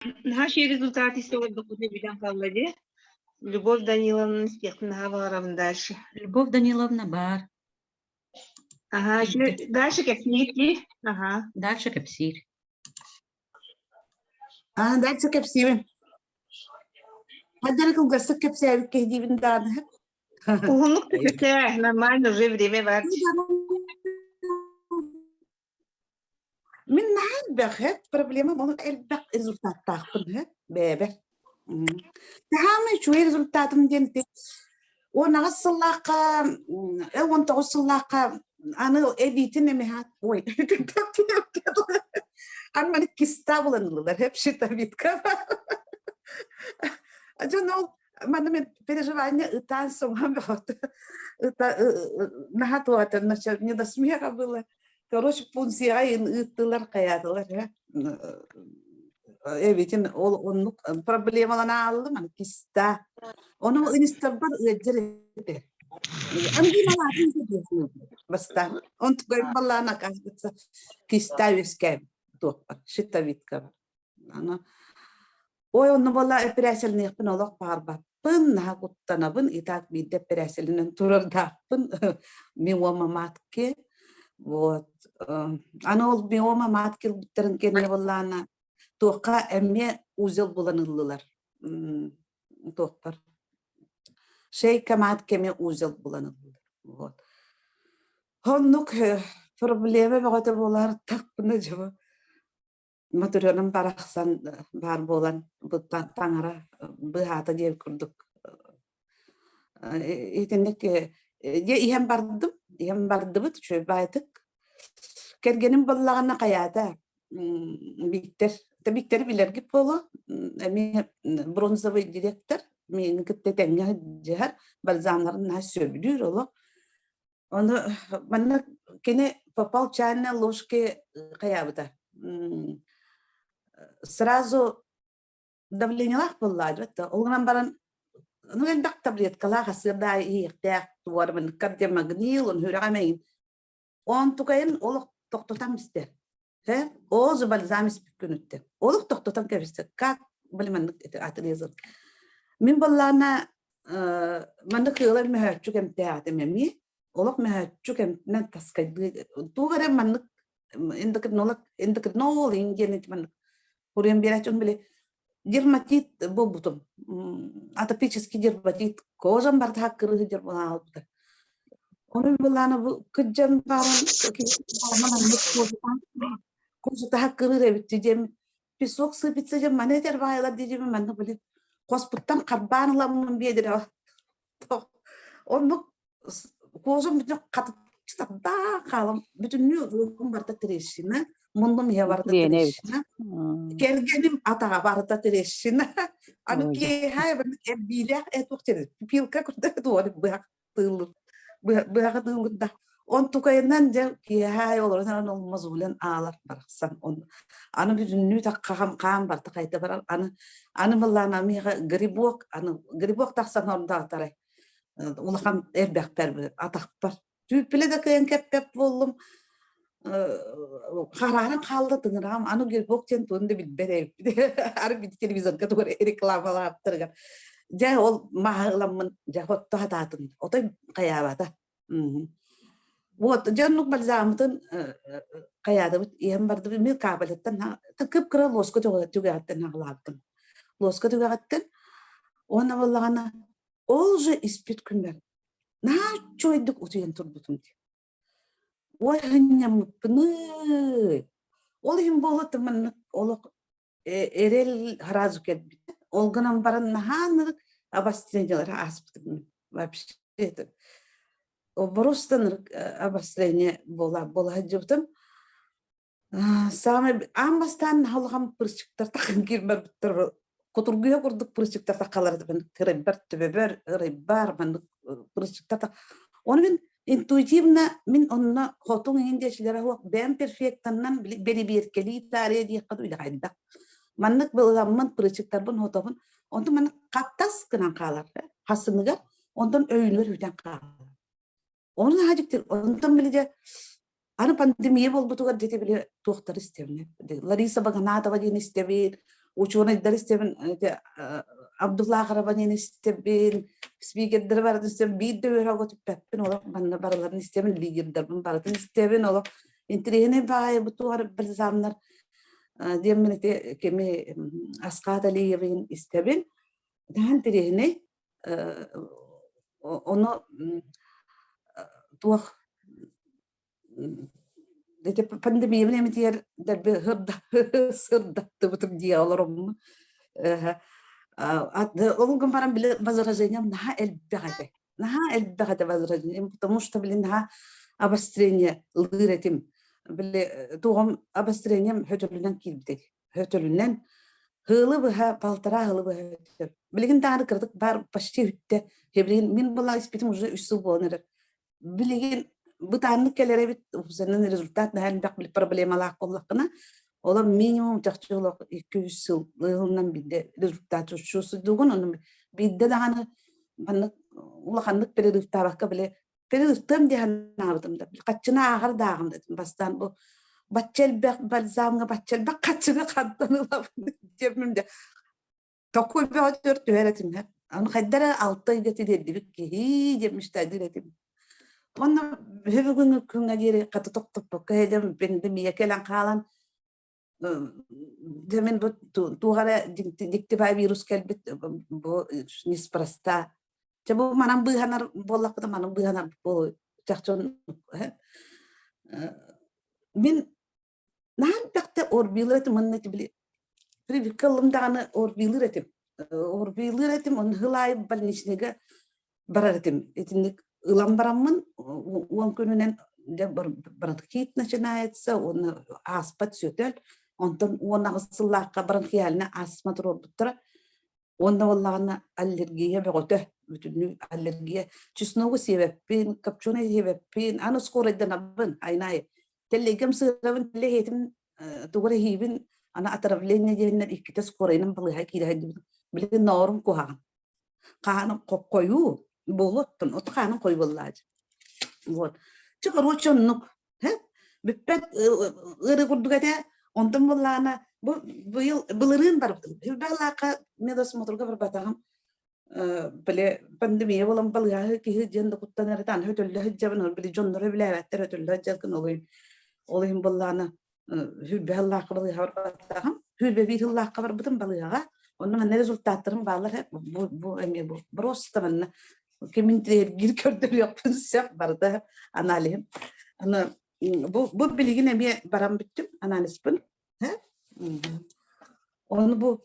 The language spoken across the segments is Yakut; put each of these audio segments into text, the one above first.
Наһаа үчүгэй результат истэ олордохпутуна билэн хаалла дии. Любовь Даниловна истиэхпин наһаа баҕарабын дальше. Любовь Даниловна баар. Аһаа, Киирдэ. дальше кэпсиир дии. Аһаа. Дальше кэпсиир. Аа, дальше кэпсиибин. Хаддары кылгастык кэпсээбит киһи диибин даҕаны. Уһуннук да кэпсээ, нормально уже время бар. Мин наһаа элбэх эт проблема ол элбэх результаттаахпын эт бэйэбэр. Таһаамай үчүгэй результатым диэн ити 18 сыллаахха 19 сыллаахха аны эбиитин эмиһаат ой аны маны киста булан ыллылар эп щитовидка дьон ол Манна мен переживание ытаан соҥон бөҕөтө. Ыта наһаа туһата не до смеха было. Короче, пунсияҕа ыыттылар, хайаатылар э. Эбитин ол оннук проблемалана ааллым, аны киста. Ону инисторбар ыалдьар этэ. Ангиналаатын бастаан. Онтукай баллаан оказывается киста үөскээбит туохпар, щитовидкабар. Аны Ой, онно буолла эпэрээсэлиниэхпин олох баҕарбаппын, наһаа куттанабын, и так биирдэ эпэрээсэлинэн турардаахпын, миома матки. Вот. Аны ол миома матки ылбыттарын кэннэ буоллаана туохха эмиэ узел булан ыллылар. Туохпар. Шейка матки эмиэ узел булан ыллылар. Вот. Оннук проблема бөҕөтө буолар тахпына дьыбы Матырыаным барахсан баар буолан бу таҥара быыһаата диэн курдук итинник дьэ иһэн бардым, иһэн бардыбыт үчүгэй баайытык. Кэргэним буоллаҕына хайаата Бииктэр, Бииктэри билэргит буолуо, эмиэ бронзовый директор, миигин кытта тэҥҥэ сылдьыһар, бальзамнарын наһаа сөбүлүүр олох. Ону манна кини попал чайной ложке хайаабыта. Сразу давлениелаах буоллаабыт да. Ол гынан баран ну элбэх таблеткалаах асыырдаа иһиэхтээх туор кардиомагнил, он сүрэҕэ мэйин. Онтукайын олох тохтотон истэ. Э, ол же бальзам испит күнүттэн. Олох тохтотон кэбистэ. Как били маннык отрезал. Мин баллаана маннык ыалар мөһөөччүк эмтээҕитим эмиэ. Олох мөһөөччүк эмтэнэн таскайдыы. Туох эрэ маннык эндокринолог эндокринолог диэн ити маннык хуруйан биэрээччи били дерматит буолбутум. Атопический дерматит кожам барыта кырыһы дер буолаалбыта. Ону былаана бу кыдьан баран кожа кырыр эбит диэм песок сыпится диэн маны этэр баайылар диэм манна били хоспуттан харбаан ыламмын биэдирэ Оннук кожам бүтүн хатыттардаах хаалам бүтүннүү уолум барыта трещина, муннум иһэ барыта Диэни эбит. трещина, кэргэним атаҕа барыта трещина. Аны киэһэ эрбиилээх э туох диэн пилка курдук туох быһах тыыллыр быһаҕы тыыллырда. Онтукайынан дьэ киэһэ олорон ол мозолен аалар барахсан. Аны бүтүннүү таххахам хаан барта хайта барар. Аны аны былаана миэхэ грибок аны грибок тахсан ордоотарай улахан эрбэхпэр атахпар түүппүлэ да кыайан кэппэт буоллум харааран хаалла тыҥыраҕым аны грибок диэн тугун да билбэт эбиппит ары бити телевизорга тугар рекламалаабыттарыгар дьэ ол маһы ыламмын дьэ хотто хатаатым отой хайаабата Вот, дьэ оннук бальзаммытын хайаатыбыт иһэн бардыбыт мин кабелыттан кып-кыра луоска түгэҕиттэн аҕалаабытым. Луоска түгэҕиттэн уонна буоллаҕына ол же испит күммэр наһаа үчүгэйдик утуйан турбутум дии. Ой ынньаммыппыный. Ол иһин буолуо маннык олох эрэл сразу кэлбитэ. Ол гынан баран наһаа ынырык обострениелары ааспытым вообще это просто ынырык обострение буола буола сылдьыбытым. Саамай аан бастаан наһаа улахан прыщиктар таххан киирбэппиттэр кутургуйа курдук прыщиктар таххалар кырайбар төбөбөр ырайбар маннык прыщиктар Ону мин Интуитивно мин онно хотуҥ иһин диэчилэрэ суох бэйэм перфектаннан бэрибиэркэлии таарыйа диэххэ дуу хайдах. Маннык былыламмын прычыктарбын хотобун онтон маннык хаттас гынан хаалар хасыныгар онтон өйүнүгэр бүтэн хаалар. Ону наһаа дьикти онтон били дьэ аны пандемия буолбутугар дьэ били туохтары истэбин Лариса Баганатова диэн истэбин. Учуонайдар истэбин ити Абдулла Карабанин истэбин, спикердери барытын истэбин, биир да үөрэ көтүппэппин, олох манна барыларын истэбин, лидердарбын барытын истэбин, олох интэриэһинэй баҕайы бу туох бальзамнар диэммин ити кими Асхат Алиевин истэбин. Наһаа интэриэһинэй. Ону туох Ити пандемиябын эмитигэр дэлби сырдаттыбытым дии олороммун. Ол гынан баран били возражением наһаа элбэх этэ. Наһаа элбэх этэ возражением, потому что блин наһаа обострение ылыыр этим. Били туоҕум обострением хөтөлүнэн киирбит Хөтөлүнэн һыылы быһа полтора һылы быһа өтөр. Билигин даҕаны кыратык баар почти үттэ. Билигин мин была испитим уже үс сыл буолан эрэр. Билигин бытааннык кэлэр эбит, уопсайынан результат наһаа элбэх проблемалаах буоллаххына, олор минимум чахчы олох 2-3 сыл ыһылынан биирдэ результат чувствуйдугун, ону биирдэ даҕаны маннык улаханнык перерывтаабакка били перерывтыам дии санаабытым да хаччыны ааҕар дааҕым да бастаан бу бачча элбэх бальзамҥа бачча элбэх хаччыны хантан ылабын диэммин дэ Токуй бөҕөтүгэр түһэр этим Аны хайда эрэ алта ыйга тириэрдибит киһи диэн мечтайдыыр этим. Уонна бүгүҥҥү күҥҥэ диэри хата тохтоппокко иһэлим пандемия кэлэн хаалан дьэ мин бу туох эрэ дьикти вирус кэлбит бу неспроста. Чэ бу манан быыһанар буоллахпына манан быыһанар буолуо чахчы мин Наһаа элбэхтэ орбиилар этим уонна ити били прививка ыллым даҕаны орбиилыыр этим. Орбиилыыр этим, онно сыл аайы больничныйга барар этим. Итинник ылан бараммын уон күнүнэн дьэ бронхит начинается, уонна ааспат сөтөл. Онтон 18 сыллаахха бронхиальнай астма туруорбуттара. Уонна буоллаҕына аллергия бөҕөтө, бүтүннүү аллергия. Чесногу сиэбэппин, копченый сиэбэппин, аны скорайданабын, айнаайы. Тэллэйгэм сыырабын, тэллэйэтим тугу эрэ иһиибин, аны отравление диэннэр иккитэ скорайынан балыыһа киирэ сылдьыбытым. Билигин ноорум куһаҕан. Хааным хойуу буолуоттун, от хааным хойуу буоллаачы. Вот. Чэ, короче, оннук. Бүппэт ыарыы курдук этэ. Онтон буоллаҕына бу быйыл былырыын барбытым. Үрбэҕэлээххэ медосмотрга барбатаҕым. Били пандемия буолан балыыһа киһи диэн да куттанар этэ. Аны өтөллө сылдьабын, ол били дьонноро билээбэттэр өтөллө сылдьаргын ол иһин ол иһин буоллаҕына сүүрбэ сыллаахха балыыһа барбатаҕым. 21 сыллаахха барбытым балыыһаҕа. Онно манна результаттарым бааллар. Бу, бу эмиэ бу просто манна ким интириэһиргиир көрдөрүөхпүн сөп барыта аналиһым. Аны бу, бу билигин эмиэ баран бүттүм анализпын. Ону бу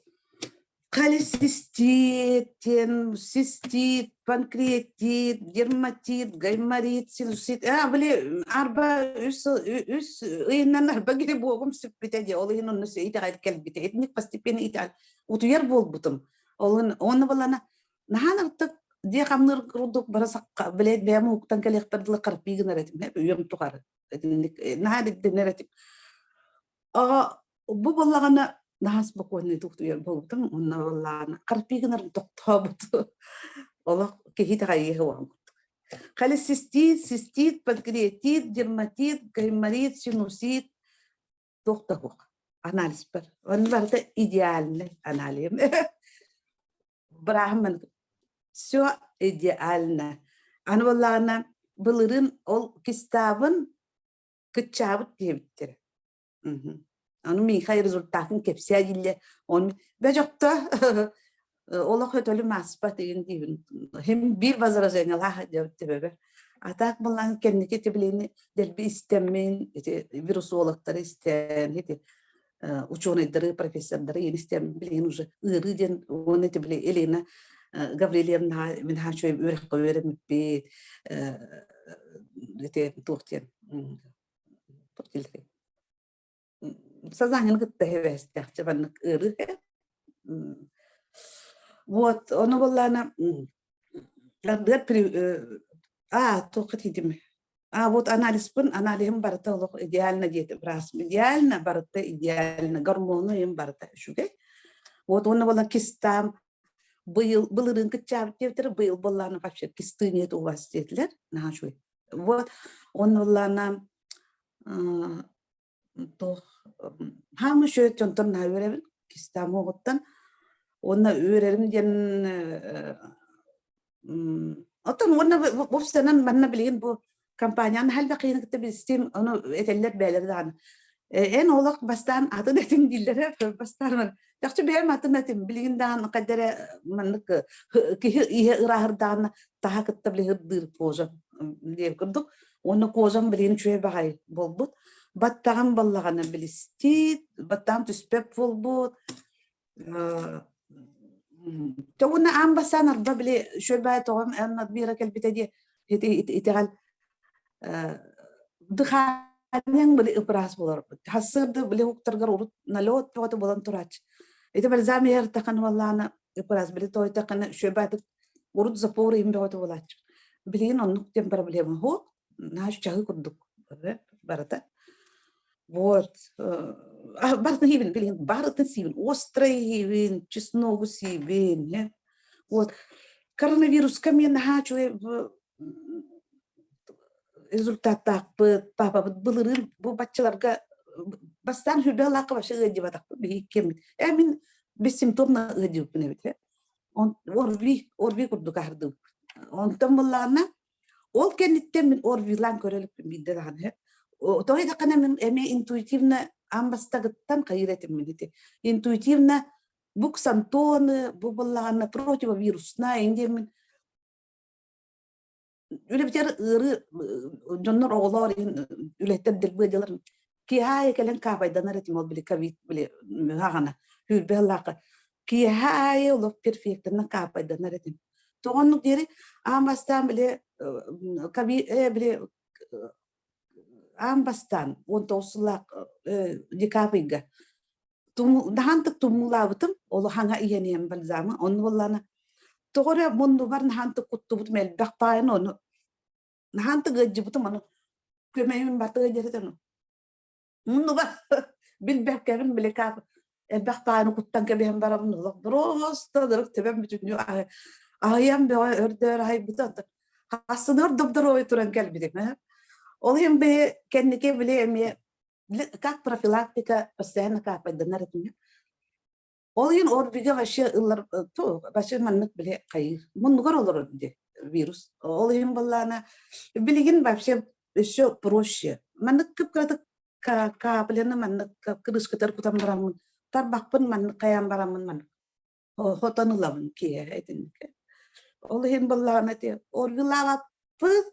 холецистит, цистит, панкреатит, дерматит, гайморит, синусит. А, били арба үс үс ыйынан арба грибогум сүппүтэ дии. Ол иһин онно итэҕэл кэлбитэ. Итинник постепенно итэҕэл утуйар буолбутум. Ол онно балана наһаа артык дьиэ хамныыр курдук бара сакка билээт бэйэм уһуктан кэлиэхпэр дылы карпии гынар этим үйэм тухары итинник наһаа дэнэр этим бу буоллаҕына наһаа спокойный утуйар буолбутум уонна буоллаҕына карпии гынарым тохтообут олох киһи итэҕэйиэхэ уһун курдук холецистит цистит панкреатит дерматит гайморит синусит туох да суох анализпар онно барыта идеальный аналиһым бырааһым все идеально аны буоллаҕына былырыын ол кистаабын кыччаабыт диэбиттэрэ аны миэхэ результатын кэпсээ дииллэр ону бөдьөхтө олох өтөлүм ааспат игин диибин хим биир возражениялаах диэбит төбөбөр а так буоллаҕына кэнники ити билини дэлби истэммин ити вирусологтары истэн ити ученыйдары профессордары иин истэн билигин уже ыарыы диэн уонна ити били Елена Гаврильевна мин хаачуй үөрэххэ үөрэммиппит ити туох диэн сознаниены кытта хэбэстэхчэ маннык ыарыы вот ону буоллаана ардыгар а туохха тиийдим а вот анализпын аналиһым барыта олох идеально диэтим быраасым идеально барыта идеально гормону им барыта үчүгэй вот уонна буолан кистаам быйыл былырыын кыччаабыт диэбиттэрэ быйыл буоллаана вообще кисты нет у вас диэтилэр наһаа үчүгэй вот уонна буоллаана туох хаамыы үчүгэй дьонтон наһаа үөрэбин. Кистаам оҕуттан. Уонна үөрэрим диэн оттон уонна вовсенан манна билигин бу компанияны хальда кыйын кытта билистим, ону этэллэр бээлэр даҕаны. Эн олох бастаан атын этиҥ дииллэрэ, бастаан чахчы бэйэм атын этим, билигин даҕаны хайдара маннык киһи иһэ ырааһырдаҕына таһа кытта били ырдыыр кожа диэн курдук. Уонна кожам билигин үчүгэй баҕайы буолбут. Баттаҕым баллаҕана билистиит, баттаҕым түспэт буолбут. Уонна аан бастаан арба били үчүгэй тоҕом эн биира кэлбитэ дии итэҕэл дыханиеҥ били ыпыраас буолар. Хассыырды били уктаргар урут налет бөҕөтө буолан турааччы. Ити бальзам иһэртэххин буоллаана ыпыраас били тойтаххына үчүгэй урут запор иһин бөҕөтө буолааччы. Билигин оннук диэн проблема суох. Наһаа чаһы курдук барыта. Вот. Барытын сиибин, билигин барытын сиибин. Острый сиибин, чесногу сиибин. Вот. Коронавируска мен наһаа үчүгэй результаттаахпыт, папабыт былырыын бу баччаларга бастаан сүрбэ алаахха вообще ыалдьыбатахпыт биһиги кэммит. Э мин бессимптомно ыалдьыбыппын эбит. Орви, орви курдук аһардыбыт. Онтон буллаҕына ол кэнниттэн мин орвилаан көрө иликпин биирдэ даҕаны. Тоҕо диэтэххинэ мин эмиэ интуитивно аан бастакыттан хайыыр этим мин ити. Интуитивно бу ксантоны, бу буллаҕына противовируснай диэммин үлэбитигэр ыарыы дьоннор оҕолоор иһин үлэттэр дэлбиэ дьалар киэһэ аайы кэлэн каапайданар этим ол били ковид били хаҕана сүүрбэ сыллаахха киэһэ аайы олох перфектно каапайданар этим тоҕо оннук диэри аан бастаан били ковид били аан бастаан 19 сыллаах декабрьга наһаантык тумуулаабытым улахаҥа иһэн иһэн бальзамы онну буоллаана тоҕо эрэ муннубар наһаантык куттубутум элбэх баайын ону наһаантык ыалдьыбытым ону күөмэйим барыта ыалдьар ону муннубар билбэккэбин били элбэх баайыны куттан кэбиһэн барабын олох просто дырык төбөм бүтүннүү аһыйан бөҕө өрдөөр аһыйбыта хассынар добдоруой туран кэлбитим ол иһин бэйэ кэнники били эмиэ как профилактика постоянно капайданар этим. Ол иһин орбига вообще ыллар вообще маннык били хайыыр муннугар олорор ди вирус. Ол иһин баллаана билигин вообще еще проще. Маннык кып-кыратык капляны маннык кырыскытар кутан бараммын тарбахпын маннык хайаан бараммын маннык хотон ылабын киһи этинник. Ол иһин баллаана ти орвилаабаппыт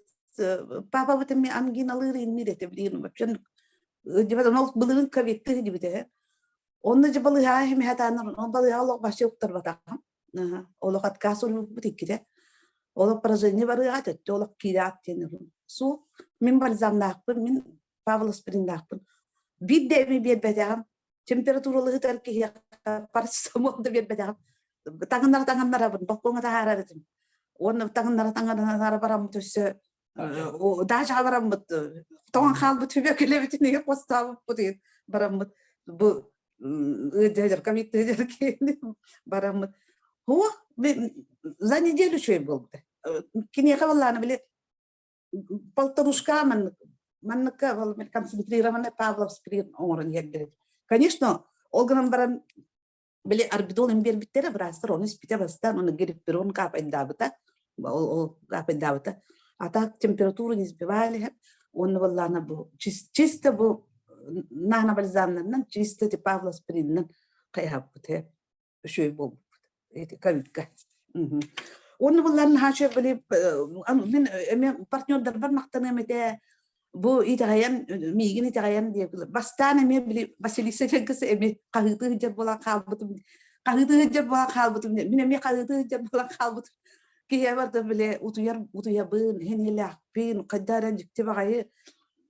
папабыт эмиэ ангиналыыр иннир этэ билигин вообще ол былырыын ковидты дибитэ. Онно же балыһаа химиһатаанар ол балыһаа олох вообще уктарбатахым. Олох отказ уруйбут иккитэ. Олох поражение барыаҕа төттө олох киираат диэн Су мин бальзамнаахпын, мин Павел Аспириннаахпын. Биир да эми биэрбэтэҕим. Температуралыһытар киһиэхэ парацетамол да биэрбэтэҕим. Таҥыннара таҥыннарабын, балкоҥҥа таһаарар этим. Уонна таҥыннара таҥыннара бараммыт өссө даачаҕа бараммыт тоҥон хаалбыт үбэкилэбитин иһи хостообуппут бараммыт бу ыдьарка бараммыт О, за неделю үчүгэй буолбута. Киниэхэ баллааны били полторушка маннык манныкка концентрированный Павловский оҥорон иһэрдэрит. Конечно, ол гынан баран били арбидол им биэрбиттэрэ быраастар ону испитэ бастаан оны грипперон каапайдаабыта ол ол каапайдаабыта а так температуру не сбивали уонна баллаана бу чисто бу нанобальзамнарынан чисто Павлоспринынан хайааппыт үчүгэй буолбуппут ити ковидка уонна булларын хаачы били мин эми партнердарбар махтаныам этэ бу итэҕэйэн миигин итэҕэйэн диэбил бастаан эмиэ били Василиса Ченкысы эми хаһыытыы сылдьар буолан хаалбытым хаһыытыы сылдьар буолан хаалбытым мин эмиэ хаһыытыы сылдьар буолан хаалбытым киһи барда били утуйар утуйабын иһин хайда эрэ дьикти баҕайы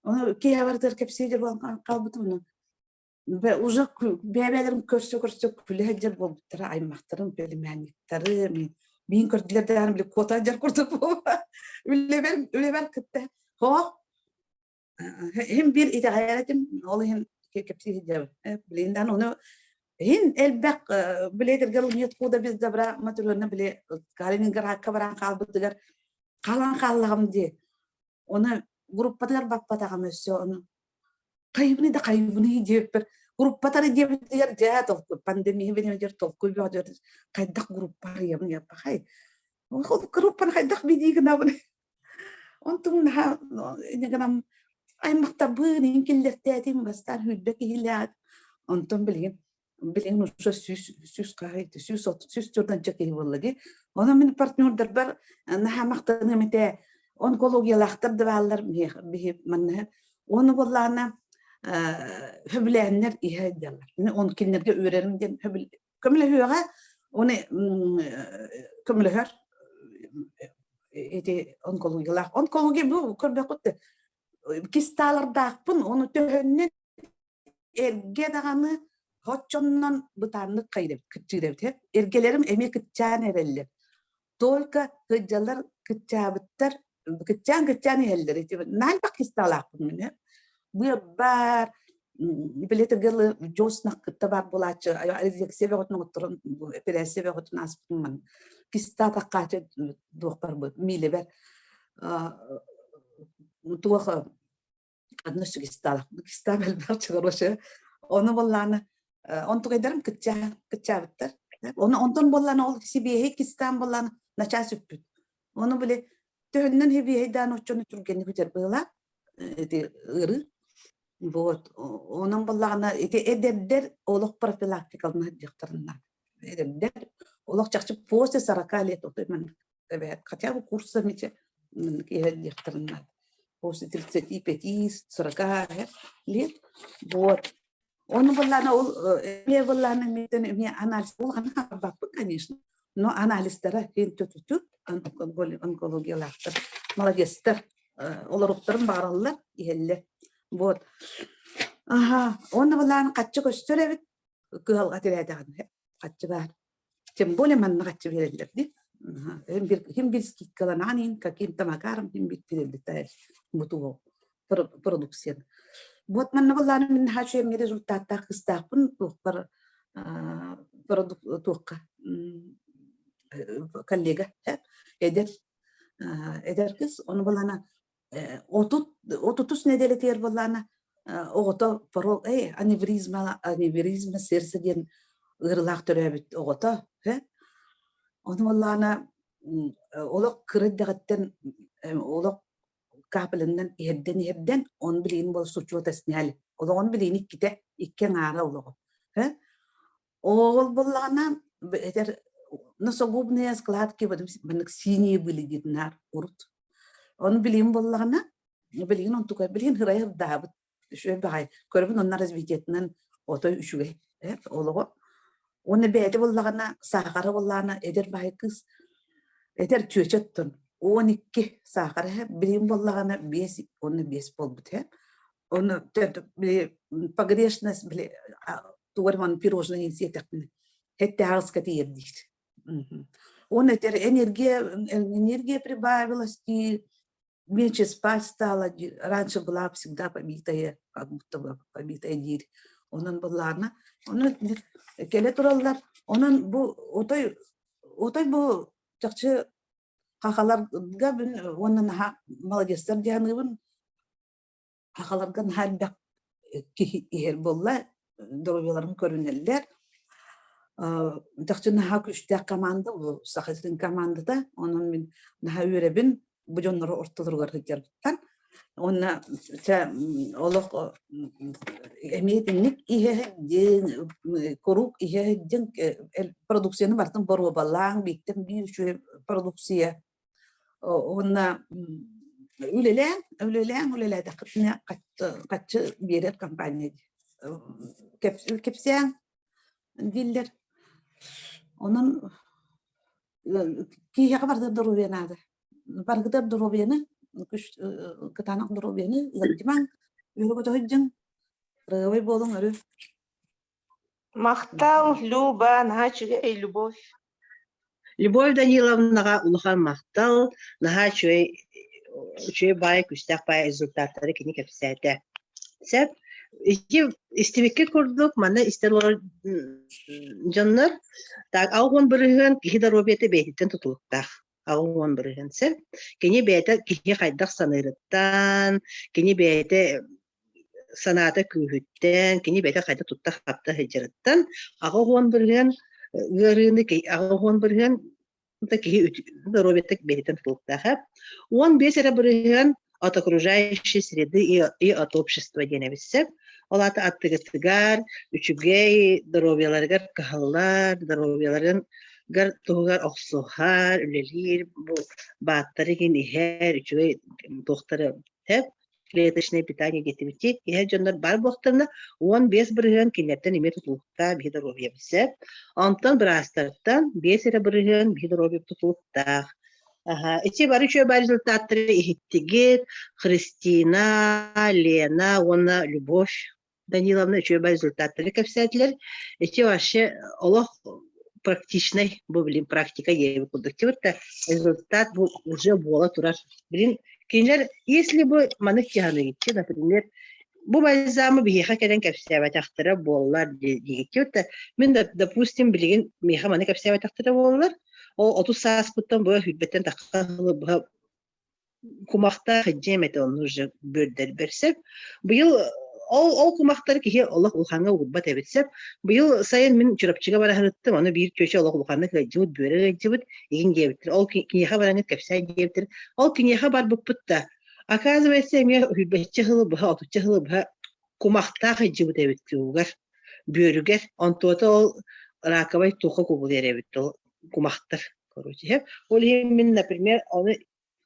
ону киһи барытыгар кэпсии дьэр буолан хаалбытым Уже бэйэ-бэйэлэрин көрсө-көрсө күлэ сылдьар буолбуттара, аймахтарым, племянниктарым, миин көрдүлэр даҕаны били куота сылдьар курдук үлэбэр үлэбэр кытта Һоо иһин биир итэҕэйэр этим, ол иһин кэпсии сылдьабын. Билигин даҕаны ону иһин элбэх билиэтиргэр нет худа без добра Матрена били Калининградка баран хаалбытыгар хаалан хааллаҕым дии. Оны группатыгар баппатаҕым өссө ону хайыбыный да хайыбыный диэбиппэр. Группатары диэбитигэр дьэ толкуй пандемия бинимигэр толкуй бөҕө хайдах группа арыйабын яппахай. Ол группаны хайдах бидии гынабын. Онтум наһаа ини гынан аймахтарбын иин киллэртээтим бастаан хүлбэ киһилээх. Онтон билигин билигин уже 100 хаһый 130 140 киһи буолла дии. Онон мин партнердарбар наһаа махтаныам этэ. Онкологиялаахтар да бааллар биһи манна. Оны буоллаҕына хөбүлээннэр иһэ дьаллар. Он кинилэргэ үөрэрим диэн көмөлөһүөҕэ оны көмөлөһөр ити онкологиялаах. Онкология бу көрбөккүт кистаалардаахпын, ону төһөннөн эргэ даҕаны хоччоннон бытааннык хайдабыт кыччыырабыт эргэлэрим эмиэ кыччаан эрэллэр только кыдьалар кыччаабыттар кыччаан кыччаан иһэллэр ити наалбах кистаалаахпын мин быабар билетигылы дьоснах кытта бар булааччы резекция бөҕөтүн оҥотторон эпэрээссийэ бөҕөтүн ааспытым ман киста таккаачы дуохпар миилэбэр туох Одно кистаалах. Кистаам элбэх чыгырышы. Ону буоллаана онтугайдарым кытчаа кытчаабыттар. Ону онтон буоллаана ол сибиэһэй кистаан буоллаана начаас сүппүт. Ону били төһөннөн хибиэһэйдээн оччону түргэнник бүтэр быһыылаах ити ыарыы. Вот онон буоллаҕына ити эдэрдэр олох профилактикалана сылдьыахтарына. Эдэрдэр олох чахчы после 40 лет отой маннык эбээт хотя бы курсами иһэллиэхтэрин после 35 40 лет вот он буоллаана ол эмиэ буоллаана эмиэ анализ ол ханна конечно но анализтара кин төтүтүт онкологиялаахтар молодецтар олоруктарын баҕараллар иһэллэр вот аха уонна буоллаана хаччы көстөр эбит кыһалҕа тирээтэҕин хаччы баар Тем более манна хаччы биэрэллэр дии. Хим бир скидкаланаан иһин каким-то макаром хим бир приобретает бутугу продукцияны. Вот манна буоллааны мин наһаа үчүгэй результаттаах кыстаахпын туохпар туохха коллега эдэр эдэр кыз ону буоллаана 30 нэдиэлэтигэр буоллаана оҕото парол эй аневризма аневризма сердца диэн ыарыылаах төрөөбүт оҕото ону буоллаана олох кыра эрдэҕиттэн олох капелиннан иһэрдэн иһэрдэн он билигин буол с учета сняли олоҕун билигин иккитэ икки аҥаара олоҕо Ол буоллаҕына этэр носогубные складки маннык синие были диэтинээр урут. Ону билигин буоллаҕына билигин онтука билигин ырайа ырдаабыт үчүгэй баҕайы көрөбүн онно развитиетынан отой үчүгэй олоҕо. Уонна бэйэтэ буоллаҕына саахара буоллаҕына эдэр баҕайы кыыс эдэр чүөчэ оттон 12 саахара билигин буоллаҕына биэс уонна биэс буолбут Ону били погрешность били тугар маны пирожное сиэтэхпинэ эттээх тиийэр диир. Он этэр энергия энергия прибавилась и меньше спать стала. Раньше была всегда побитая, как будто бы побитая диир. Онон буллаана, онон кэлэ тураллар. Онон бу отой отой бу чахчы хахаларга уонна наһаа молодецтар дианыыбын Сахаларга наһаа элбэх киһи иһэр буолла, доруобуйаларын көрүнэллэр. Чахчы наһаа күүстээх команда бу Саха сирин командата. Онон мин наһаа үөрэбин бу дьоннору ортолоругар сылдьарбыттан. Уонна чэ олох эмиэ итинник иһэ сылдьыҥ, куруук иһэ сылдьыҥ, продукцияны барытын боруобалааҥ, бииртэн биир үчүгэй продукция Уонна үлэлээн, үлэлээн, үлэлээтэххитинэ хаччы биэрэр компания дии. Кэпсээн дииллэр. Онон киһиэхэ барыта доруобуйа наада. Барыгытар доруобуйаны, кытаанах доруобуйаны ыалдьымаҥ, үөрэ-көтө сылдьыҥ, кыраһыабай буолуҥ өрүү. Махтал, Люба, наһаа үчүгэй Любовь. Любовь Даниловнаҕа улахан махтал, наһаа үчүгэй үчүгэй баай, күүстээх баай результаттары кини кэпсээтэ. Сөп. Ити истибиккит курдук, манна истэр олорор дьоннор так 80% киһи доруобуйата бэйэтиттэн тутулуктаах. 80% сөп. Кини бэйэтэ киһи хайдах саныырыттан, кини бэйэтэ. санаата күүһүттэн, кини бэйэтэ хайдах тутта-хапта сылдьарыттан 80% ыарыыны 80% киһи здоровьета бэйэтиттэн тутулуктаах. 15 эрэ бырыһыан от окружающей среды и от общества диэн эбиссэ. Ол аата аттыгытыгар үчүгэй доруобуйаларыгар кыһаллар, доруобуйаларын туһугар охсуһар, үлэлиир, бу бааттары иһин иһэр, үчүгэй туохтары клеточное питание диэтибит иһэр дьоннор баар буолтарына 15% кинилэртэн эмиэ тутулуктаах биһи доруобуйабыт сөп. Онтон быраастартан 5 эрэ бырыһыан биһи доруобуйабыт тутулуктаах. Аха, ити бары үчүгэй баар результаттары иһиттигит. Христина, Лена уонна Любовь Даниловна үчүгэй баар результаттары кэпсээтилэр. Ити вообще олох практичный, бу билин практика диэбит курдук. Тибит результат бу уже буола турар. Билин кинилэр если бы маннык дьаһаныгыччы, например, бу бальзамы биһиэхэ кэлэн кэпсээбэтэхтэрэ буоллар диэбит мин допустим билигин миэхэ маны кэпсээбэтэхтэрэ буоллар ол 30 сааспыттан быһа сүүрбэттэн тахса быһа кумахтаах дьиэм этэ онно уже бүөрдэрбэр сөп. Быйыл ол ол кумахтары киһи олох улахаҥҥа уурбат эбит сөп. Быйыл сайын мин Чурапчыга бара сырыттым, ону биир чүөчэ олох улаханнык ыалдьыбыт, бүөрэ ыалдьыбыт, игин диэбиттэр. Ол киниэхэ бараҥҥыт кэпсээн диэбиттэр. Ол киниэхэ барбыппыт да, оказывается, эмиэ сүүрбэччэ сылы быһа, отучча сылы быһа кумахтаах ыалдьыбыт эбит тугугар, бүөрүгэр. Онтуота ол раковай туохха кубулуйар эбит ол кумахтар. Короче, ол иһин мин, например, ону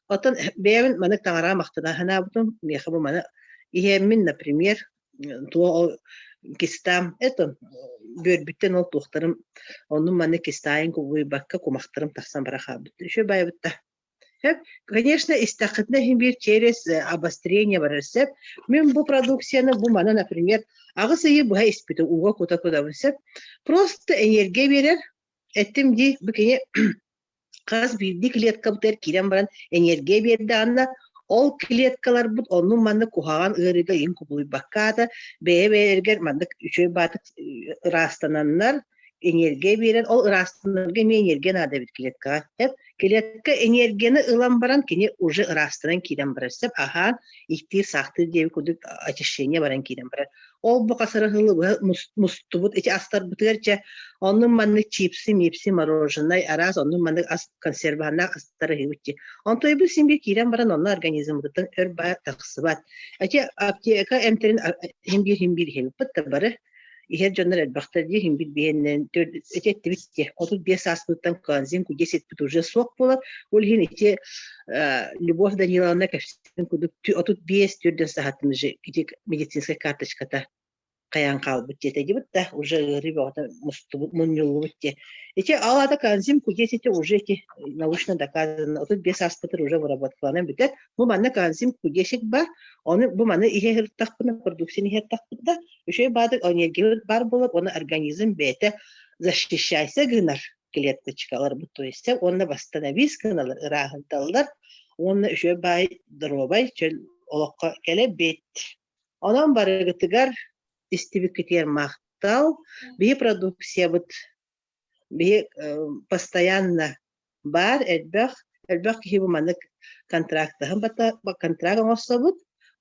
оттон бэйэбин маннык таҥараҕа махтана санаабытым, миэхэ бу маны иһэммин, например, туох ол кистаам это бүөрбүттэн ол туохтарым оннун маннык кистаайын кубулуйбакка кумахтарым тахсан бара хаалбыт. Үчүгэй баайбытта. Сөп. Конечно, истэххитинэ иһин биир через обострение барар сөп. Мин бу продукцияны бу маны, например, аҕыс ыйы быһа испитим, ууга кута-кутабын сөп. Просто энергия биэрэр, Эттим дии, бу кини хас биирдии клеткабытыгар киирэн баран энергия биэрдэҕинэ, ол клеткаларбыт оннун-маннык куһаҕан ыарыыга иһин кубулуйбакка аата бэйэ-бэйэлэригэр маннык үчүгэй баатык ыраастананнар энергия биэрэн, ол ыраастанарга эмиэ энергия наада эбит клеткаҕа. Сөп? Клетка энергияны ылан баран кини уже ыраастанан киирэн барар. Сөп? Аһаан, иктиир-саахтыыр диэбит курдук очищение баран киирэн барар. Ол бу хасарыһылы быһа мустубут ити астарбытыгар чэ оннун маннык чипсы, мипси, мороженай араас оннун маннык ас консерваннаах астар ыһыыбыт дии. Онтуйбут син биир киирэн баран онно организммытыттан өр баа тахсыбат. Ити аптека эмтэрин иһин биир иһин биир иһэбиппит да бары иһэр дьоннор элбэхтэр дии иһин биир биһиэннэн ити эттибит дии 35 сааспыттан коэнзим Q10 уже суох буолар. Ол иһин ити Любовь Даниловна кэпсээн курдук 35 төрдөн саһаттын уже ити медицинскэй карточката хайаан хаалбыт диэтэ дибит да уже ыарыы бөҕөтө мустубут мунньуллубут диэ. Ити ал ата коэнзим Q10 ити уже ити научно доказано 35 сааспытыр уже выработкаланан бүтэр. Бу манна коэнзим Q10 бар. Оны бу маны иһэ сырыттахпына продукцияны иһэ сырыттахпына үчүгэй баадык энергия бар буолар уонна организм бэйэтэ защищайся гынар клеточкаларбыт то есть уонна восстановись гыналар ырааһырдаллар уонна үчүгэй баай доруобай чөл олоххо кэлэбит. Онон барыгытыгар истибиккитигэр махтал. Биһи продукциябыт биһи постоянно баар элбэх элбэх киһи бу маннык контрактаһын контракт оҥорсобут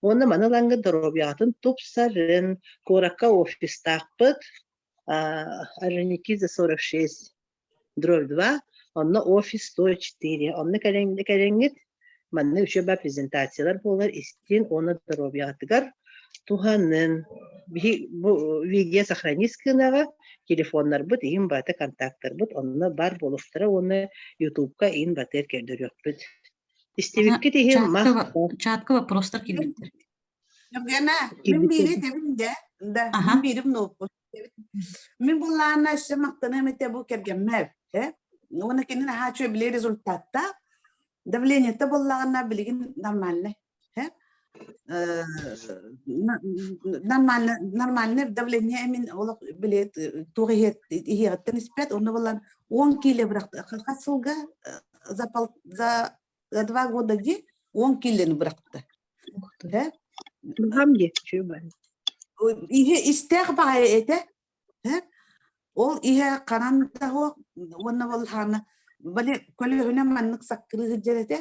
уонна маны ылаҥҥыт доруобуйаҕытын тупсарын куоракка офистаахпыт Орджоникидзе 46 дробь 2 онно офис 104 онно кэлэҥҥит манна үчүгэй презентациялар буолар истин уонна доруобуйаҕытыгар туһанын биһи бу видео сохранить гынаҕа телефоннарбыт иһин баата контактарбыт онно бар буолуохтара уонна ютубка иһин батыар көрдөрүөхпүт истибиккит иһин махтал Чатка вопростар киирбиттэр. Ньургуяна, мин биири этэбин да, да, мин биирим ноуппун. Мин буллаана өссө махтаныам этэ бу кэргэммэр, э? Уонна кинин аһаа үчүгэй били результатта, давлениета буоллаҕына билигин нормальный, э? Нормально, нормальный давление эмин олох били туох иһиэҕиттэн испэт, онно булан 10 кило бырахта хас сылга за пол за за 2 года ди 10 килоны бырахта. Да? Туһам диэ, үчүгэй баҕайы. Иһэ истээх баҕайы этэ. Ол иһэ ханан да суох уонна ол хаана бали көлөһүнэ маннык саккырыы сылдьар этэ.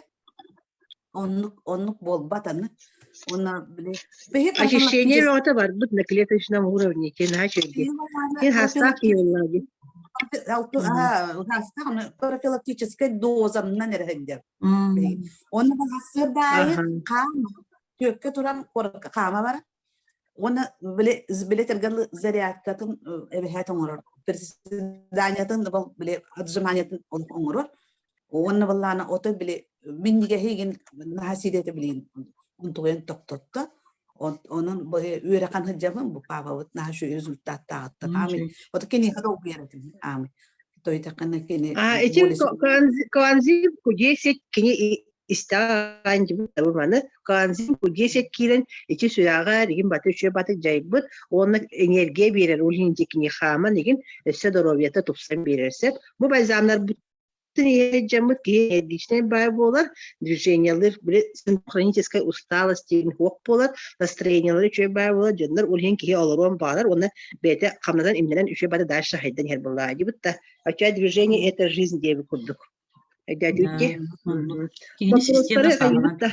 Оннук оннук буолбат аны. Уонна били биһи Очищение профилактический бөҕөтө барбыт на клеточном уровне наһаа үчүгэй. Кин хастаах киһи буоллаҕа дии. Профилактическай дозаннан эрэ сылдьар. Онно сарсыарда аайы Аха. хаам түөккэ туран куоракка хаама барар. Уонна били били тэргэл зарядкатын эбэһээт оҥорор. Приседаниятын били отжиманиятын оҥорор. Уонна баллаана ото били минньигэһигин наһаа сиидэтэ билигин онтугуйан тохтотто. Онон бу үөрэхэн сылдьабын бу паапабыт наһаа үчүгэй результаттааҕыттан. Аамый ото киниэхэ да угуйар этим аамый. Тойтаххына кини А ити более коанзим Q10 кини истэҕин дьыбыт маны коанзим Q10 киирэн ити сүрэҕэр игин баты үчүгэй баты дьайбыт уонна энергия биэрэр ол иһин кини хааман игин өссө доруобуйата тупсан биэрэр сөп. Бу бальзамнарбыт дьаммыт киһи энергичнэй баай буолар, движениелыр, били хроническая усталость диэн суох буолар, настроениелары үчүгэй баай буолар, дьоннор ол иһин киһи олоруон баҕарар уонна бэйэтэ хамнанан имнэнэн үчүгэй бары дальше хайдан иһэр буоллаҕа дии бытта. Хотя движение это жизнь диэбит курдук. Өйдөөтүгүт дии? Киһини система Вопростары саҕаланан. хайыыбыт да?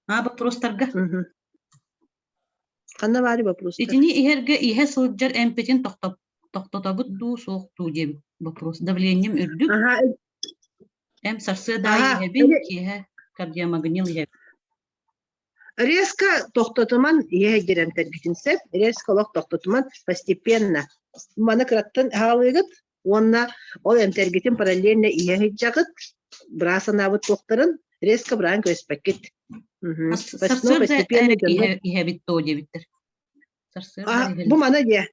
А вопростарга? Ханна баары вопростар? Итини иһэргэ иһэ сылдьар эмпитин тохтотобут дуу, суох дуу диэн вопрос. Давлением үрдүк. Аха, Эм сарсыарда аайы аха. иһэбин, киэһэ кардиомагнил иһэбин. Резко тохтотуман иһэ дьэрэмтэргитин сөп, резко олох тохтотуман постепенно. Маны кыраттан аҕалыыгыт уонна ол эмтэргитин параллельно иһэ сылдьаҕыт, быраас санаабыт туохтарын резко быраан көспөккүт. Сарсыарда постепенно иһэбит дуо диэбиттэр. Сарсыарда Бу маны диэ.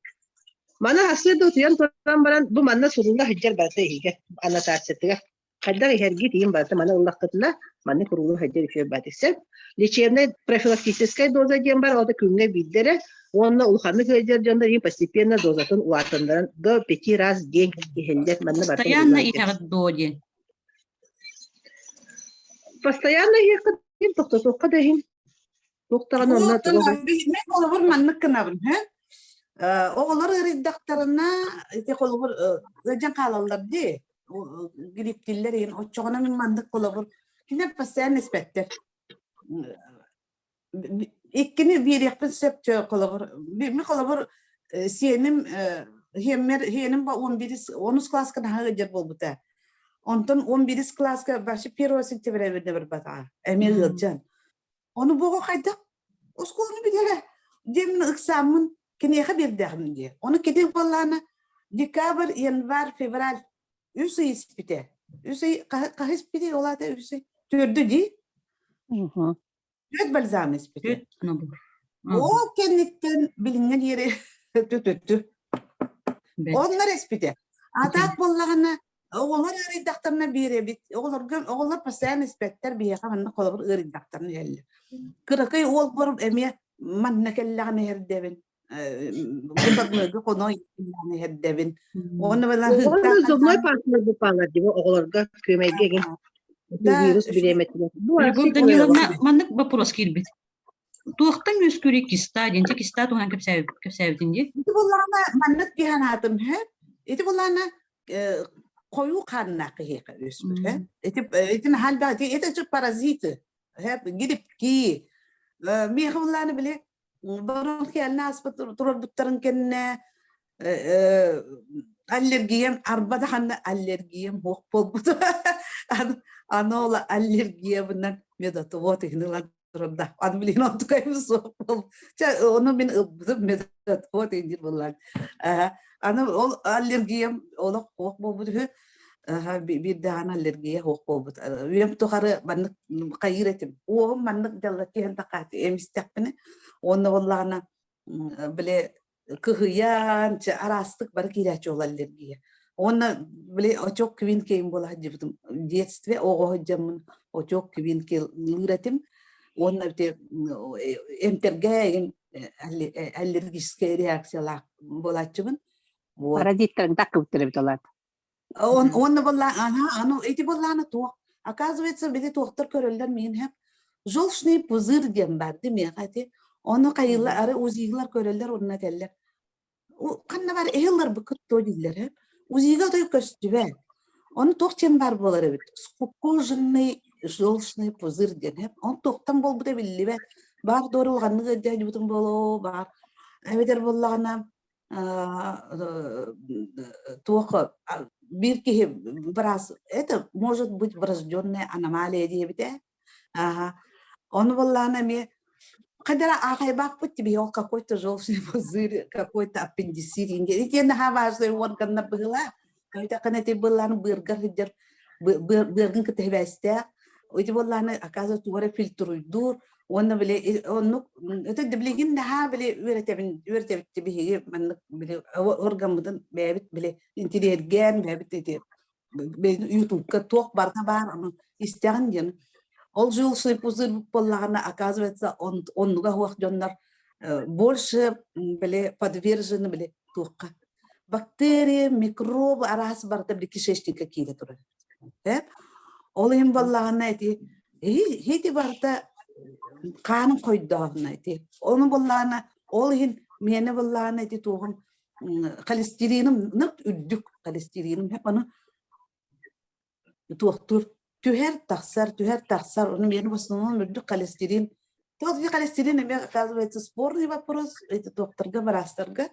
Маны сарсыарда утуйан туран баран бу манна сурулла сылдьар барыта иһигэ аннотациятыгар. Хайдах иһэргит иһин барыта маны ыллаххытына маннык уруулу сылдьар үчүгэй баатыссен. Лечебнай профилактическай доза диэн бар, ол да күҥҥэ биирдэ эрэ уонна улаханнык ыалдьар дьоннор иһин постепенно дозатын улаатыннаран до пяти раз в день иһиллэр. Манна барыта Постоянно иһэҕит дуо диэн. Постоянно иһиэххит иһин тохтотуохха да иһин. Туох даҕаны онно Мен холобур маннык гынабын, һэ? Оҕолор ыарыйдахтарына ити холобур ыалдьан хаалаллар дии. Грипптиллэр иһин оччоҕуна мин маннык холобур кинилэр постоянно испэттэр. Иккини биэриэхпин сөп холобур. Мин холобур сиэним хиэммэр хиэним 11 онус кылааска наһаа ыалдьар буолбута. Онтон 11 кылааска вообще 1 сентября барбатаҕа. Эмиэ ыалдьан. Ону буоҕу хайдах оскуоланы бүтэрэ диэммин ыксааммын киниэхэ биэрдэҕим дии. Ону кини буоллаҕына декабрь, январь, февраль үс ый испитэ. Үс ый хаһы испитий ол аата үс ый? Түөрдү дии. Түөрт бальзам испитэ. Түөрт набор. Ол кэнниттэн билиҥҥэ диэри түтүттү. Оннор испитэ. Атаак буоллаҕына Оҕолор ыарыйдахтарына биэрэбит. Оҕолорго оҕолор постоянно испэттэр, биһиэхэ манна холобур ыарыйдахтарына иһэллэр. Кыракый уолбар эмиэ манна кэллэҕинэ иһэрдэбин. Выходнойга хоно иһэрдэбин. Уонна Оҕолор зубной пасталар буппаалар дии оҕолорго күөмэйгэ игин вирус бириэмэтигэр. Любовь Даниловна маннык вопрос киирбит. Туохтан үөскүүрүй киста диэн дьэ киста туһунан кэпсээбитин дии. Ити буоллаҕына маннык киһи анаатым һэ. Ити буоллаҕына хойуу хааннаах киһиэхэ үөскүүр һэ. Ити ити наһаа элбэх ити это паразиты һэ грибки. Миэхэ буоллаҕына били бронхиальнай ааспыт турарбыттарын кэннэ аллергиям арба даҕаны аллергиям суох буолбут. Аны ол аллергиябынан медотвод иһин ылан турарда. Аны билигин онтукайым суох буол. Чэ, ону мин ылбытым медотвод диир буоллаан. Аны ол аллергиям олох суох буолбут үһү. Биир даҕаны аллергия суох буолбут. Үйэм тухары маннык хайыыр этим. Уоһум маннык дьалла түһэн тахааты эмистэхпинэ. Уонна буоллаҕына били кыһыйан, чэ, араастык бары киирээччи ол аллергия. Уонна били отек квинкейм буола сылдьыбытым. В детстве оҕо сылдьаммын отек квинкейлыыр этим. Уонна ити эмтэргэ игин аллергическая реакциялаах буолааччыбын. Вот. Паразиттарын таккыбыттар эбит олар. Он, уонна буолла, ага, аны ити буоллаана туох. Оказывается, били туохтар көрөллөр миин хэп. Желчный пузырь диэн бар ди миэхэ ити. Ону хайыла ары УЗИлар көрөллөр уонна этэллэр. Ханна бар эһилар бу кытто дииллэр хэп. УЗИга той көстүбэт. Ону туох диэн бар буолар эбит. Скукоженный Желчный пузырь диэн. Он туохтан буолбута биллибэт. Баар дуору улаханнык ыалдьаһдьыбытым буолуо, баар. Эбэтэр буоллаҕына туох биир киһи быраас это может быть врожденная аномалия диэбитэ. Ага. Ону буоллаҕына эмиэ Хайдара аахайбаппыт тебе ол какой-то желчный пузырь, какой-то аппендицит ити наһаа важный органнар быһыылаах. Өйдөөххүнэ ити былаан быаргар сылдьар быаргын кытта сибээстээх. Ити буоллааны оказывается тугу эрэ фильтруйдуур уонна били оннук это билигин наһаа били үөрэтэбин үөрэтэбит биһиги маннык били органмытын бэйэбит били интириэргээн бэйэбит ити ютубка туох барыта баар ону истэҕин диэн ол желчный пузырь буоллаҕына оказывается оннуга суох дьоннор больше били подвержены били туохха бактерия микробы араас барыта били кишечникка киирэ турар ол иһин буоллаҕына ити ити барыта хаанын хойдооһуна ити ону буоллаҕына ол иһин миэнэ буоллаҕына ити туоҕум холестериным нык үрдүк холестериным ону туохтуур түһэр тахсар түһэр тахсар ону миэнэ в основном үрдүк холестерин тот холестерин эмиэ оказывается спорный вопрос эти туохтарга быраастарга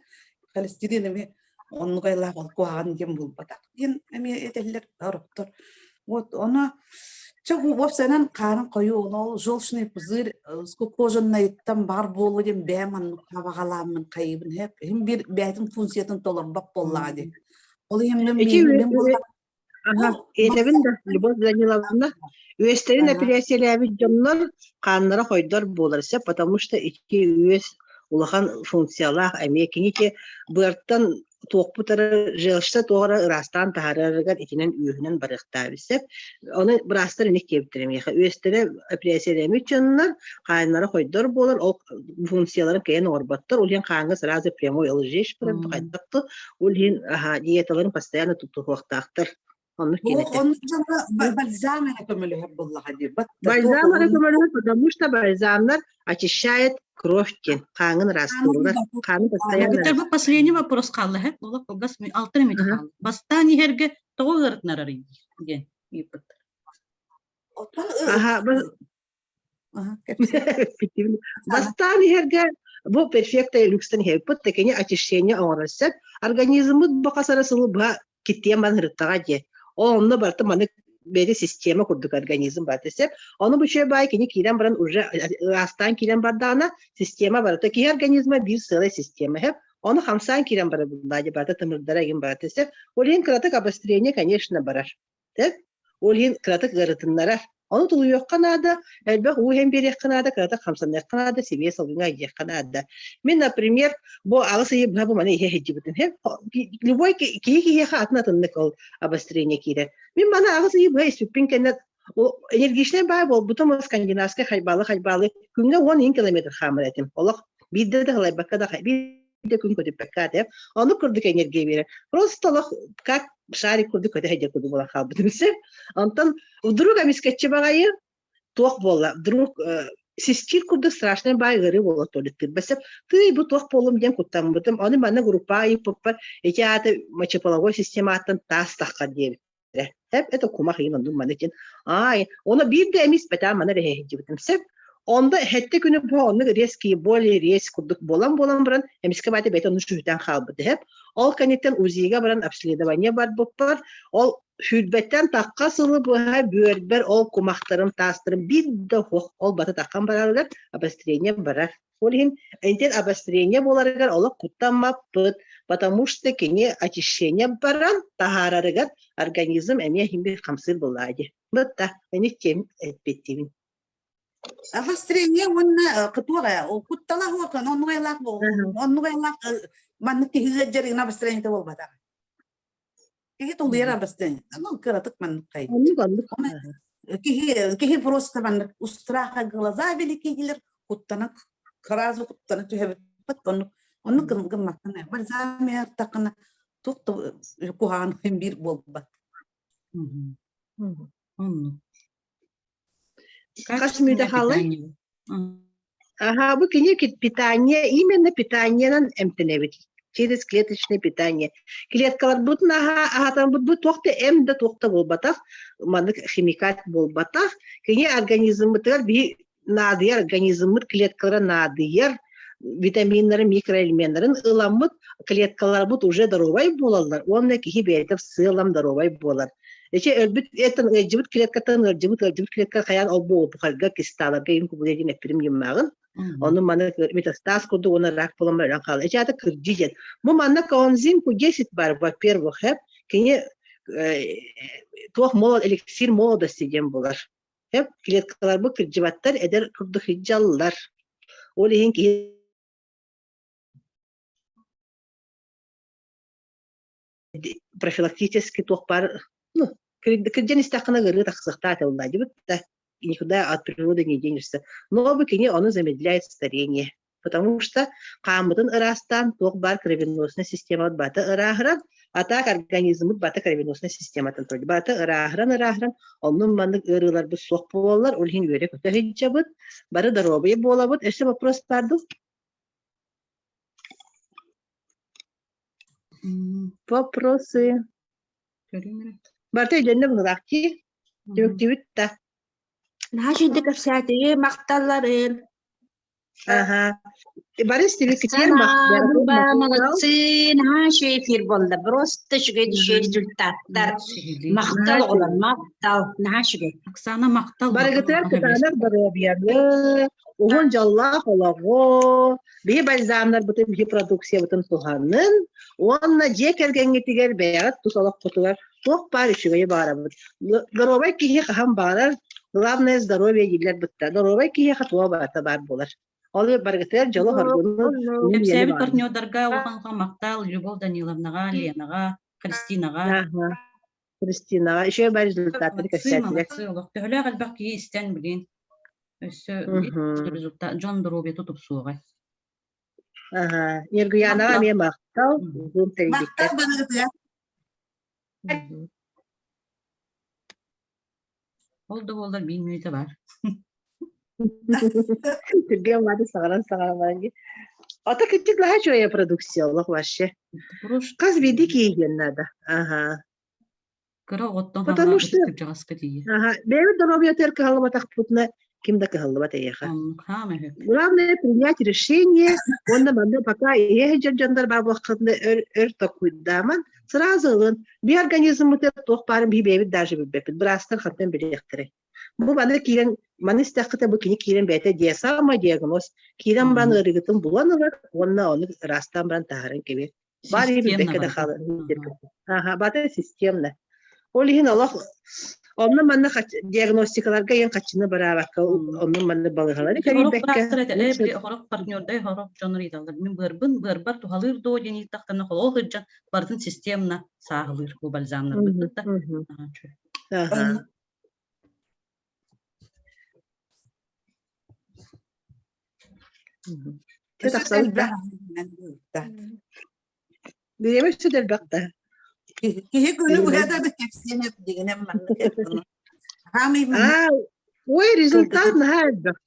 холестерин эмиэ оннук айылаах ол куһаҕан диэн буолбатах диэн эмиэ этэллэр ороптор вот ону чэ уопсайынан хаарын хойуу ол желчный пузырь скукоженнайыттан баар буолуо диэн бэйэм маннык хабаҕалааммын хайыыбын иһин биир бэйэтин функциятын толорбот буоллаҕа дии ол иһин мин Аха, этэбин да, Любовь Даниловна, үөстэрин эпирээссийэлээбит дьоннор хааннара хойдор буолар сөп, потому что ити үөс улахан функциялаах эмиэ кини ити быартан туохпут эрэ желчта туох эрэ ыраастаан таһаарарыгар итинэн үөһүнэн барыахтаабыт сөп. Ону быраастар иник диэбиттэрэ миэхэ. Үөстэрэ эпирээссийэлэммит дьоннор хааннара хойдор буолар, ол функцияларын кыайан оҥорботтор, ол иһин хааҥҥа сразу прямой лжешь хайдах Ол иһин аһаа диеталарын постоянно тутуһуохтаахтар. Оннук Бу диэн этэ. оннук дьоҥҥо бальзам эрэ көмөлөһөр буоллаҕа дии. Батта туох Бальзам эрэ уһун көмөлөһөр, потому что бальзамнар очищает кровь диэн хааҥын ыраастыыллар. Хааны постоянно Виктор, бу последний вопрос хаалла, һэ? Олох кылгас алтын эмит Аха. хаалла. Бастаан иһэргэ тоҕо ыарытынарарый диэн ыйыппыттар. Оттон Аха, Бастаан иһэргэ бу перфекта люкстан иһэппит такини очищение оҥорор сөп. Организммыт бу хас эрэ сылы быһа киттиэн баран дьиэ. Ол онно барыта маннык бэйэтэ система курдук организм барыта сөп. Ону бу үчүгэй баай кини киирэн баран уже ыраастаан киирэн бардаҕына система барыта киһи организма биир сыалай система сөп. Ону хамсаан киирэн барар барыта тымырдара игин барыта сөп. Ол иһин кыратык обострение, конечно, барар. Ол иһин кыратык ыарытыннарар. Ону тулуйуохха наада, элбэх уу иһэн биэриэххэ наада, кыратык хамсаныахха наада, сибиэ салгыҥҥа илдьиэххэ наада. Мин, например, бу аҕыс ыйы быһа бу маны иһэ сылдьыбытым. Любой киһи киһиэхэ атын-атыннык ол обострение киирэр. Мин маны аҕыс ыйы быһа испиппин кэннэ энергичнэй баай буолбутум, скандинавскай хайбаалы-хайбаалы күҥҥэ 10 километр хаамар этим. Олох биирдэ да халайбакка да биирдэ күн көтүппэккэ этэ. Ону курдук энергия биэрэр. Просто олох как шарик курдук көтө сылдьар курдук буолан хаалбытым сөп. Онтон вдруг эмискэччи баҕайы туох буолла? Вдруг систир курдук страшный баай ыарыы буола туалеттыыр сөп. Тыый бу туох буоллум диэн куттаммытым. Ону манна группа ыйыппыппар ити аата мочеполовой систематтан таас таххар диэбит. Эп это кумах иин оннун маны диэн. Аай, оны биирдэ эмис бэтаа маны эрэһэһдьибитим сөп. Онда хэтте күнү бу оннук резкий, более резк курдук буолан-буолан баран, эмискэ баайта бэйэтэ онну сүһүтэн хаалбыт эһэп. Ол кэнниттэн УЗИга баран обследование барбыппар, ол сүүрбэттэн тахха сылы быһа бүөрбэр ол кумахтарым, таастарым биир да суох ол баты таххан барарыгар обострение барар. Ол иһин интен обострение буоларыгар олох куттаммаппыт, потому что кини очищение баран таһаарарыгар организм эмиэ иһин бир хамсыыр буоллаа дии. Бытта, ини тем эппиттибин. Обострение уонна кытуора куттала хуокан оннугайлаах оннугайлаах маннык киһи ыалдьарыгына обострениета буолбатах. Киһи тулуйар обострение. Ну, кыратык маннык кай. Киһи киһи просто маннык у страха глаза велики диилэр куттана сразу куттана түһэбит оннук оннук гыммаккына бальзам таххына туох да куһаҕан биир буолбат. Оннук. Хас мүнүүтэ хааллай? Аха, бу кини питание, именно питаниенан эмтэнэбит. Через клеточное питание. Клеткаларбытын аһатан бу туох да эм да туох да буолбатах, маннык химикат буолбатах. Кини организммытыгар биһи наадыйар организммыт клеткалара наадыйар витаминнарын, микроэлеменнарын ыламмыт клеткаларбыт уже доруобай буолаллар уонна киһи бэйэтэ сыалам доруобай буолар. Эчи өлбүт этэн ыалдьыбыт клеткаттан ыалдьыбыт ыалдьыбыт клетка хайаан ол бу опухольга кисталарга им кубулуйа диэн эппитим ньыммааҕын. Ону маны метастаз курдук уонна рак буолан өлөн хаалар. Эчи ата кырдьыы диэн. Бу манна коэнзим Q10 бар, во-первых, кини туох молод эликсир молодости диэн буолар. Клеткаларбыт кырдьыбаттар, эдэр курдук сылдьаллар. Ол иһин киһи профилактически туох баар ну кырдьан истэххинэ ыарыы тахсыахтаах этэ буолла да никуда от природы не денешься. Но бу кини ону замедляет старение. Потому что хааммытын ыраастаан туох баар кровеносная системабыт бата ырааһыран, а так организммыт бата кровеносная систематын турар. Бата ырааһыран ырааһыран, оннун маннык ыарыыларбыт суох буолаллар, ол иһин үөрэ-көтө сылдьабыт, бары доруобуйа буолабыт. Өссө вопрос баар дуу? Вопросы. Барыта өйдөннө быһыылаах дии. Түмүктүүбүт да. Наһаа үчүгэй кэпсээтиги махталларын. Аха. Бары истибиккитигэр Оксана, молодцы, наһаа үчүгэй эфир буолла. Просто үчүгэй үчүгэй результаттар. Махтал оҕолор, махтал, наһаа үчүгэй. Оксана, махтал. Барыгытыгар кытаанах доруобуйаны, уһун дьоллоох олоҕу, биһи бальзамнарбытын, биһи продукциябытын туһанын уонна дьиэ кэргэҥҥитигэр бэйэҕит тус олоххутугар туох баар үчүгэйи баҕарабыт. Доруобай киһи хаһан баҕарар, главное здоровье дииллэр бытта. Доруобай киһиэхэ туох барыта баар буолар. Ол барыгытыгар дьолу-соргуну Кэпсээбит партнердарга улахан махтал Любовь Даниловнаҕа, Ленаҕа, Христинаҕа. Христинаҕа еще бар результаттары кэпсээтилэр. Молодцы, олох төһөлөөх элбэх киһи истэн билин өссө результат дьон доруобуйата тупсуоҕай. Аха, Ньургуйаанаҕа эмиэ махтал. Махтал барыгытыгар. Ол да буоллар биир мүнүүтэ баар. Түргэн мааты саҕаран саҕаран баран Ата кырдьык наһаа үчүгэй продукция олох вообще. Хас биирдии киһи диэн наада. Аха. Кыра оҕоттон Потому что кырдьаҕаска тиийэ. Аха, бэйэбит доруобуйатыгар кыһаллыбатахпытына ким да кыһаллыбат эйиэхэ. Главное принять решение, уонна манна пока ийэ сылдьар дьоннор баар буоллаххытына өр өр толкуйдааман сразу ылын. Би организммытыгар туох баарын биһи бэйэбит даже билбэппит. Быраастар хантан билиэхтэрэй. Бу маны киирэн, маны истэххитэ бу кини киирэн бэйэтэ диасама диагноз киирэн баран ыарыыгытын булан ылар уонна ону ыраастаан баран таһааран кэбиһэр. Баар билбэккэ да хаалар. Аха, бата системно. Ол иһин олох онно манна диагностикаларга иэн хаччыны бараабакка онно манна балыыһалары кэрийбэккэ хорох партнердай хорох дьоннор ыйыталлар мин быарбын быарбар туһалыыр дуо диэн ыйыттахтарына холоо сылдьан барытын системно сааһылыыр бу бальзамнарбыт да Бириэмэ өссө да элбэх да. Киһи күнү быһа да кэпсиэн дигинэн маннык Ой, результат наһаа элбэх.